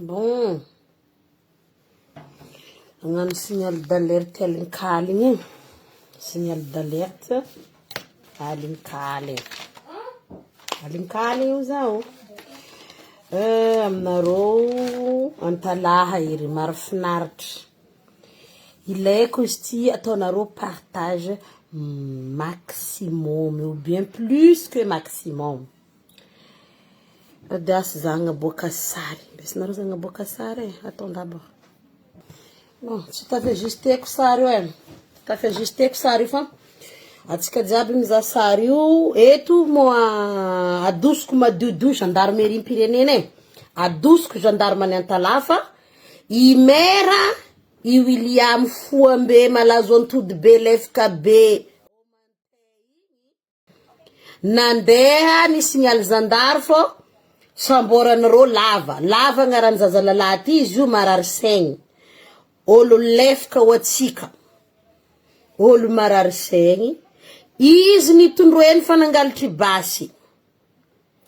Bon, hagnano signal d'alerte alinkaligny e, signal d'alerte alinkaligny, alinkaligny io zaho. Aminareo Antalaha ery, mahafinaritra. Ilaiko izy ty ataonareo partage maximum ou bien plus que maximum. Radiasy za agnaboaka sary, ambesinareo za agnaboaka sary e, atao ndaba. Bon, tsy tafiajusteko sary io e, tsy tafiajusteko sary io fa atsika jiaby mizaha sary io, eto moa adosiko madiodio gendarmerie-mpirenena e, adosiko gendarme ny Antalaha fa i maire i William Foambe malazo antody be lefaka be. Nandeha ny signal zandary fô samboran'ireo lava, lava agnaran'ny zaza lalahy ty izy io marary saigny, ôlo lefaka ho atsika, ôlo marary saigny, izy nitondroeny fa nangalitry basy,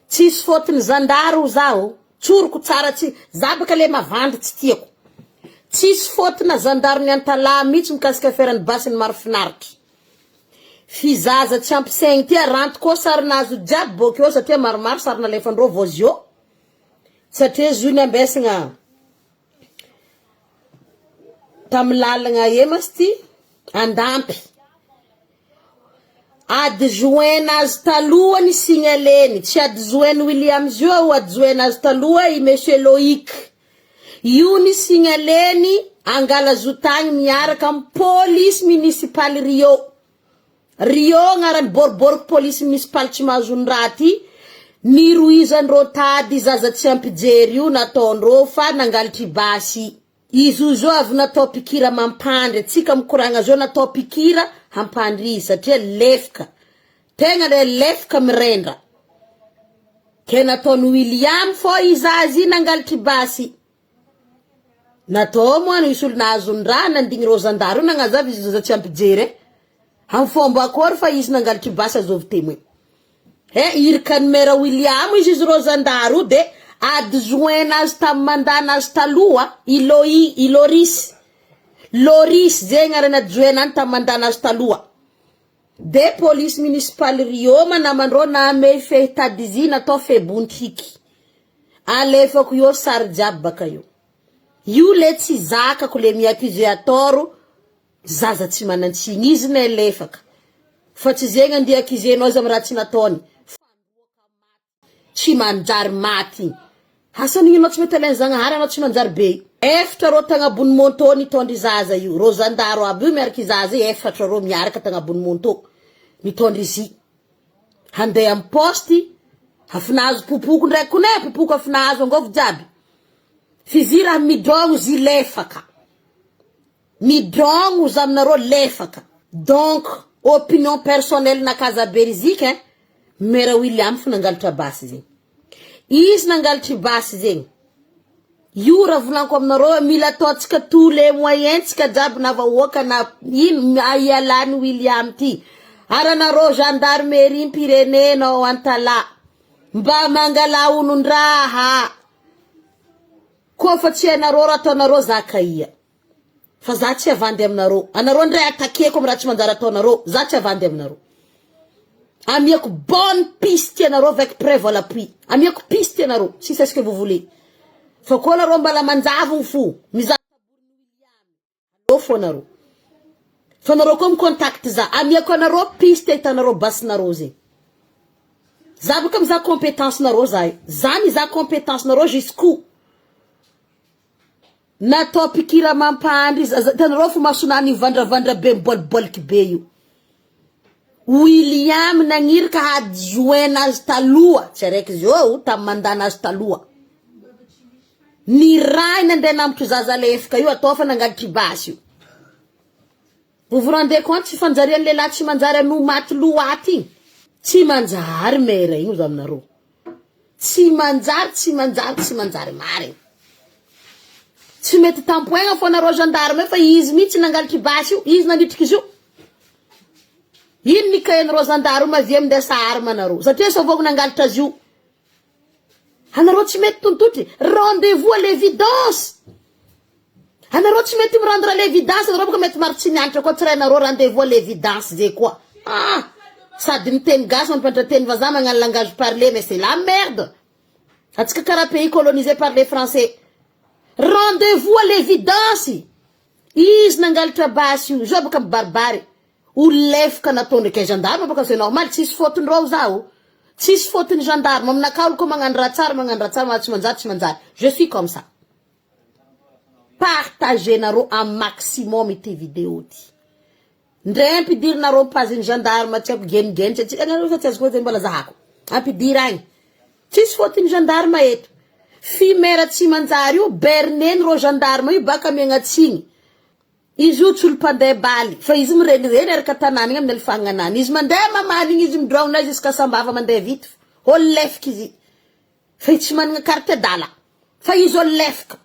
tsisy fôtony zandary ho zaho, tsoriko tsara tsy, za baka le mavandy tsy tiako, tsisy fôtona zandary ny Antalaha mihitsy mikasika aferan'ny basy ny Marofinaritra. Fizaza tsy ampy saigny ty aranty koa sarinazo jiaby bôkeo satria maromaro sary nalefandreo vao zio satria zo niambesagna tamy lalagna e masy ty andampy adjoint nazy taloha ny signaleny tsy adjoint Williams io ao adjoint nazy taloha i monsieur Loic io ny signaleny angalazotagny miaraka amy police municipale Rio Rio agnarany boriboriko police municipale tsy mahazo ny raha ty niroizandreo tady zaza tsy ampijery io nataondreo fa nangalitry basy izy io zao avy natao pikira mampandry atsika mikoragna zao natao pikira hampandry izy satria lefaka tegna le lefaka mirendra ke nataony William fô izy azy nangalitry basy natao moa nisy olo nahazo ny raha nandigny reo zandary io nagnazava izy zaza tsy ampijery e amy fomba akory fa izy nangalitry basy azovy témoin e iraka ny maire William izy izy reo zandary io de adjoint nazy tamy mandat nazy taloha i Loi i Loris Loris zegny arany adjoint nany tamy mandat nazy taloha de police municipale Rio manamandreo namey fehy tady natao febontriky alefako io sary jiaby baka io io le tsy zakako le miaccuse à tort zaza tsy manan-tsiny izy ne lefaka fa tsy zegny andeha accusenao izy amy raha tsy nataony tsy manjary maty asan'igny anao tsy mety alainy zagnahary anao tsy manjary be efatra rô tagnabony moto nitondry zaza io rô zandaro aby io miaraky zaza io efatra rô miaraka tagnabony moto mitondry izy handeha amy poste afa nahazo popoko ndraiky kone popoko afa nahazo angôvo jiaby f'izy raha midrogno zy lefaka midrogno za aminareo lefaka donc opinion personnelle nakaza Beriziky hein maire William fo nangalatra basy zegny izy nangalitry basy zegny io raha volaniko aminareo mila ataontsika tous les moyens tsika jiaby na vahoaka na ino ialany William ty ary anareo gendarmerie mpirenena ao Antalaha mba mangala olon-draha koa fa tsy hainareo raha ataonareo zaka ia fa za tsy avandy aminareo anareo ndray atakeko amy raha tsy manjary ataonareo za tsy avandy aminareo amiako bonne piste anareo avec preuve à l'appui amiako piste anareo si c'est ce que vous voulez fa koa anareo mbala manjavogno fo mizaha fo anareo fa anareo koa micontact za amiako anareo piste ahitanareo basinareo zegny za baka mizaha compétence nareo za io za mizaha compétence nareo jusqu'où natao pikira mampandry hitanareo fo masonany mivandravandra be miboaliboliky be io William nagnirika adjoint azy taloha tsy araiky izy io tamy mandat nazy taloha ny ray nandeha nambotry zaza lefaka io atao fa nangalitry basy io vous vous rendez compte tsy fanjarian'ny lehilahy tsy manjary ano maty loaty igny tsy manjary maire igny za aminareo tsy manjary tsy manjary tsy manjary marigny tsy mety tampoegna fô nareo gendarme fa izy mihitsy nangalitry basy io izy nanitriky izy io ino ny kain'ireo zandary io mavia mindesa arme anareo satria sao vao nangalitra azy io. Anareo tsy mety tontotry, rendez-vous à l'évidence. Anareo tsy mety mi-rendre à l'évidence, anareo boka mety maro tsy nianatra koa, tsy rainareo rendez-vous à l'évidence zay koa. Ah! Sady miteny gasy mampianatra teny vazaha magnano langage parlé, mais c'est la merde. Atsika karaha pays colonisé par les Français. Rendez-vous à l'évidence. Izy nangalatra basy io, zao boka mibaribary. Olo lefaka natao ndraiky gendarme boka, c'est normal, tsisy faute-ndreo zaho. Tsisy faute-ny gendarme, aminakahy olo koa magnano raha tsara, magnano raha tsara, tsy manjary, tsy manjary. Je suis comme ça. Partagenareo un maximum ity vidéo ty. Ndray ampidirinareo page-ny gendarme, tsy haiko genigeny, tsy anareo fa tsy azoko hoe mbola zahako. Ampidira agny. Tsisy faute-ny gendarme eto. Fimera tsy manjary io, berneny ro gendarme io baka miagnatsiny. Izy io tsy olo mpandeha baly fa izy mirenireny araka tanàna igny amin'ny alifagnanany. Izy mandeha mamaly igny, izy midrogna jusqu'à Sambava mandeha vite. Olo lefaka izy. Fa izy tsy manana carte dala. Fa izy olo lefaka.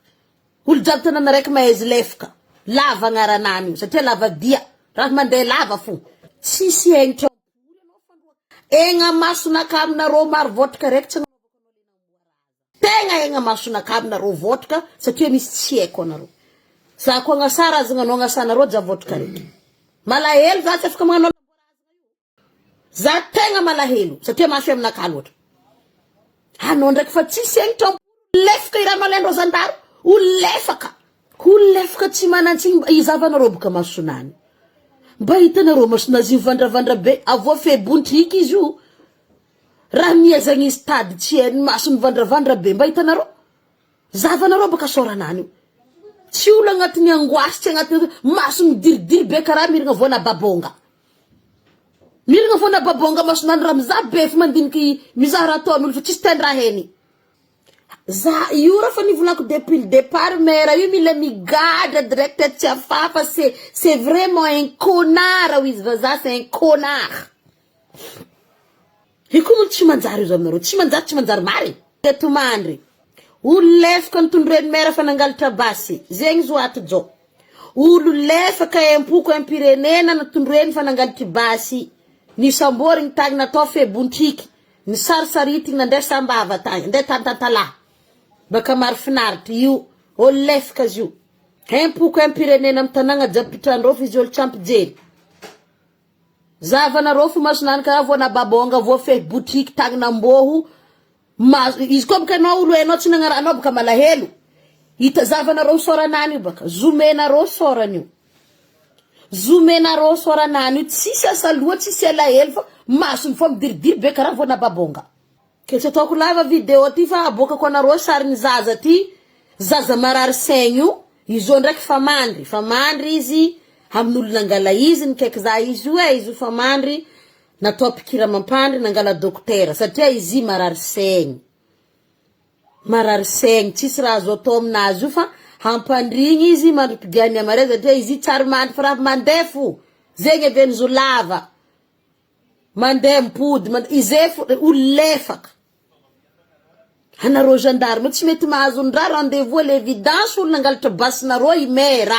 Olo jiaby tanàna raiky mahay izy lefaka. Lava agnaranany io satria lava dia. Raha mandeha lava fo. Tsisy henitra. Egna masonaka aminareo maro votraka raiky tsy tegna egna masonaka aminareo votraka satria misy tsy haiko anareo. Za koa agnasara azonanao agnasanareo jiaby votraka raiky. Malahelo za tsy afaka magnano, za tegna malahelo satria mafy aminakahy loatra. Anao ndraiky fa tsisy henitra, lefaka i raha nalaindreo zandaro, olo lefaka. Olo lefaka tsy manan-tsiny izavanareo boka masonany. Mba hitanareo masonazy mivandravandra be avoa febontriky izy io. Raha miezagna izy tady tsy hainy maso mivandravandra be mba hitanareo. Zavanareo baka soranany io. Tsy olo agnatin'ny angoasy, tsy agnatin'ny maso midiridiry be karaha mirina voana babonga. Mirina voana babonga masonany raha mizaha be fa mandiniky mizaha raha ataon'olo fa tsisy teny raha hainy. Za io raha fa nivolako depuis le départ, maire io mila migadra direct tsy afafa, c'est vraiment un connard hoy izy vazaha, c'est un connard. Io koa moa tsy manjary io aminareo, tsy manjary, tsy manjary mariny. Eto mandry. Olo lefaka nitondreny maire fa nangalatra basy. Zegny zo ato jao. Olo lefaka empoko impirenena natondreny fa nangalatry basy. Nisamborigny tagny natao febontriky. Nisarisaritigny nandeha Sambava tagny, andeha tantantalahy. Baka maro finaritry io. Olo lefaka izy io. Empoko impirenena amy tanàgna jiaby pitrandreo fa izy olo tsy ampijery. Zavanareo fo masonany karaha voana babonga voafehy botriky tagny namboho maso izy koa baka anao olo hainao tsy nagnarahanao baka malahelo hita zavanareo soranany io baka zomenareo sorany io, zomenareo soranany io, tsisy asa loha, tsisy alahelo fa masony fô midiridiry be karaha voana babonga. Ke tsy ataoko lava vidéo ty fa aboakako anareo sarin'ny zaza ty, zaza marary saigny io, izy io ndraiky fa mandry, fa mandry izy amin'olo nangala izy nikaiky za izy io e, izy io fa mandry natao pikira mampandry nangala dokotera satria izy marary saigny, marary saigny tsisy raha azo atao aminazy io fa hampandrigny izy mandri-pidiany amare satria izy tsary mandry fa raha mandeha fo zegny avy zo lava mandeha mipody mandeha izay fo olo lefaka. Anareo gendarme tsy mety mahazo ny raha rendez-vous à l'évidence, olo nangalatra basinareo i maire.